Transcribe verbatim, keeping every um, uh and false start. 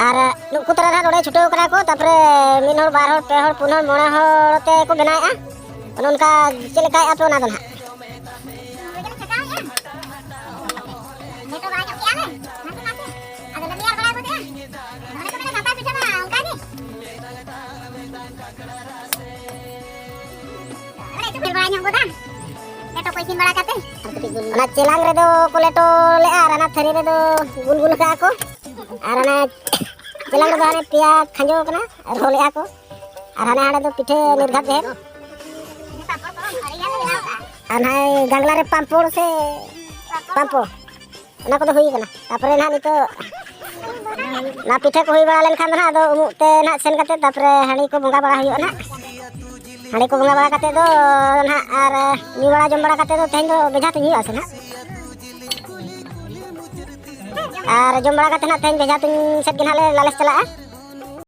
ᱟᱨ ᱱᱩᱠᱩ ᱛᱟᱨᱟ ᱱᱟᱦᱟᱜ ᱱᱚᱰᱮ ᱪᱷᱩᱴᱟᱹᱣ ᱠᱟᱱᱟ ᱠᱚ, ᱛᱟᱨᱯᱚᱨᱮ ᱢᱤᱫ ᱦᱚᱲ, ᱵᱟᱨ ᱦᱚᱲ, ᱯᱮ ᱦᱚᱲ, ᱯᱩᱱ ᱦᱚᱲ, ᱢᱚᱬᱮ ᱦᱚᱲ ᱛᱮ ᱠᱚ ᱵᱮᱱᱟᱣᱮᱫᱼᱟ᱾ ᱚᱱᱮ ᱚᱱᱠᱟ ᱪᱮᱫ ᱞᱮᱠᱟᱭᱮᱫᱼᱟ ᱯᱮ ᱚᱱᱟ ᱫᱚ ᱱᱟᱦᱟᱜ? ᱞᱮᱴᱚ ᱵᱟᱲᱟ ᱧᱚᱜ ᱠᱮᱜᱼᱟ ᱞᱮ, ᱱᱟᱥᱮ ᱱᱟᱥᱮ᱾ ᱟᱫᱚ ᱞᱮ ᱛᱮᱭᱟᱨ ᱵᱟᱲᱟ ᱜᱚᱫᱮᱜᱼᱟ᱾ ᱚᱱᱮ ᱠᱚ ᱢᱮᱱᱟ ᱥᱟᱱᱛᱟᱲ ᱯᱤᱴᱷᱟᱹ ᱢᱟ ᱚᱱᱠᱟ ᱜᱮ᱾ ᱚᱱᱮ ᱪᱚ ᱠᱷᱮᱞ ᱵᱟᱲᱟ ᱧᱚᱜ ᱜᱚᱫᱟ᱾ ᱞᱮᱴᱚ ᱠᱚ ᱤᱥᱤᱱ ᱵᱟᱲᱟ ᱠᱟᱛᱮ᱾ ᱚᱱᱟ ᱪᱮᱞᱟᱝ ᱨᱮᱫᱚ ᱠᱚ ᱞᱮᱴᱚ ᱞᱮᱜᱼᱟ ᱟᱨ ᱚᱱᱟ ᱛᱷᱟᱹᱨᱤ ᱨᱮᱫᱚ ᱜᱩᱞ ᱜᱩᱞ ᱠᱟᱜᱼᱟ ᱠᱚ᱾ ᱟᱨ ᱚᱱᱟ ᱪᱮᱞᱟᱝ ᱨᱮᱫᱚ ᱦᱟᱱᱮ ᱯᱮᱭᱟ ᱠᱷᱟᱸᱡᱚ ᱠᱟᱱᱟ, ᱨᱚᱦᱚ ᱞᱮᱜᱼᱟ ᱠᱚ᱾ ᱟᱨ ᱦᱟᱱᱮ ᱦᱟᱸᱰᱮ ᱫᱚ ᱯᱤᱴᱷᱟᱹ ᱱᱤᱨᱜᱷᱟᱛ ᱰᱷᱮᱨ᱾ ᱟᱨ ᱦᱟᱱᱮ ᱜᱟᱝᱞᱟ ᱨᱮ ᱯᱟᱢᱯᱚᱲ ᱥᱮ ᱯᱟᱢᱯᱚᱲ, ᱚᱱᱟ ᱠᱚᱫᱚ ᱦᱩᱭ ᱠᱟᱱᱟ᱾ ᱛᱟᱨᱯᱚᱨᱮ ᱱᱟᱦᱟᱜ ᱱᱤᱛᱚᱜ ᱚᱱᱟ ᱯᱤᱴᱷᱟᱹ ᱠᱚ ᱦᱩᱭ ᱵᱟᱲᱟ ᱞᱮᱱᱠᱷᱟᱱ ᱫᱚ ᱱᱟᱦᱟᱜ ᱟᱫᱚ ᱩᱢᱩᱜ ᱛᱮ ᱱᱟᱦᱟᱜ ᱥᱮᱱ ᱠᱟᱛᱮ ᱛᱟᱨᱯᱚᱨᱮ ᱦᱟᱺᱰᱤ ᱠᱚ ᱵᱚᱸᱜᱟ ᱵᱟᱲᱟ ᱦᱩᱭᱩᱜᱼᱟ ᱱᱟᱦᱟᱜ᱾ ᱦᱟᱺᱰᱤ ᱠᱚ ᱵᱚᱸᱜᱟ ᱵᱟᱲᱟ ᱠᱟᱛᱮ ᱫᱚ ᱱᱟᱦᱟᱜ ᱟᱨ ᱧᱩ ᱵᱟᱲᱟ ᱡᱚᱢ ᱵᱟᱲᱟ ᱠᱟᱛᱮ ᱫᱚ ᱛᱮᱦᱮᱧ ᱫᱚ ᱵᱮᱡᱷᱟ ᱛᱩᱧ ᱦᱩᱭᱩᱜᱼᱟ ᱥᱮ ᱱᱟᱦᱟᱜ᱾ ᱟᱨ ᱡᱚᱢ ᱵᱟᱲᱟ ᱠᱟᱛᱮ ᱱᱟᱦᱟᱜ ᱛᱮᱦᱮᱧ ᱵᱮᱡᱷᱟ ᱛᱩᱧ ᱥᱮᱫ ᱜᱮ ᱱᱟᱦᱟᱜ ᱞᱮ ᱞᱟᱞᱮᱥ ᱪᱟᱞᱟᱜᱼᱟ᱾